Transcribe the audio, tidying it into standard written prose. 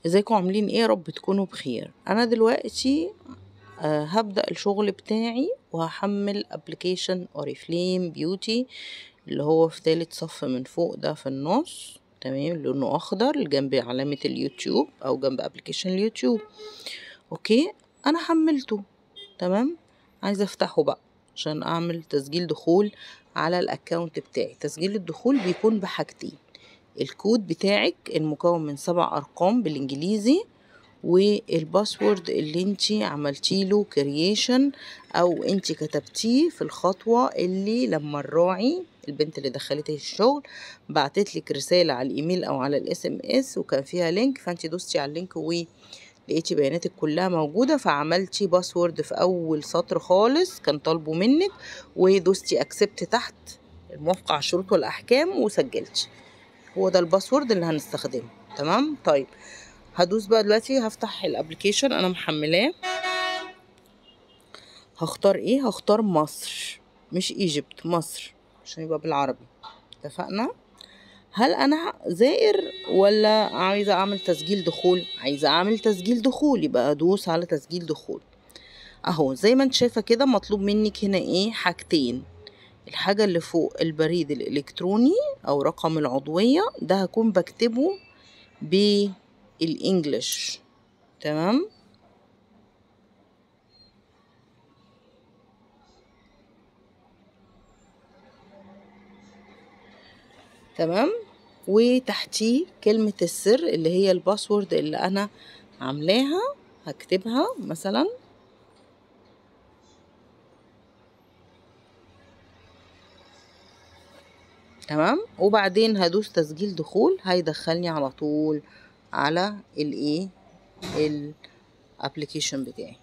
ازيكم عاملين ايه؟ يا رب تكونوا بخير. انا دلوقتي هبدأ الشغل بتاعي وهحمل application اوريفليم beauty اللي هو في تالت صف من فوق ده في النص، تمام، لونه اخضر جنب علامة اليوتيوب او جنب application اليوتيوب. okay، انا حملته، تمام. عايزة افتحه بقى عشان اعمل تسجيل دخول على ال account بتاعي. تسجيل الدخول بيكون بحاجتين: الكود بتاعك المكون من 7 ارقام بالانجليزي، وال password اللي انتي عملتي له creation او انتي كتبتيه في الخطوة اللي لما الراعي البنت اللي دخلتك الشغل بعتت لك رسالة على الايميل او على ال SMS وكان فيها link، فانتي دوستي على ال link ولقيتي بياناتك كلها موجودة، فعملتي password في اول سطر خالص كان طالبه منك، ودوستي accept تحت الموافقة على الشروط والاحكام وسجلتي. هو ده ال password اللي هنستخدمه، تمام. طيب هدوس بقى دلوقتي، هفتح ال application انا محملاه، هختار ايه؟ هختار مصر، مش Egypt، مصر عشان يبقى بالعربي. اتفقنا؟ هل انا زائر ولا عايزه اعمل تسجيل دخول؟ عايزه اعمل تسجيل دخول، يبقى ادوس على تسجيل دخول. اهو زي ما انت شايفه كده مطلوب منك هنا ايه؟ حاجتين. الحاجه اللي فوق البريد الالكتروني او رقم العضويه، ده هكون بكتبه بال English، تمام. تمام، وتحتيه كلمة السر اللي هي ال password اللي انا عاملاها، هكتبها مثلا تمام. وبعدين هدوس تسجيل دخول، هيدخلني على طول على الايه؟ ال application بتاعي.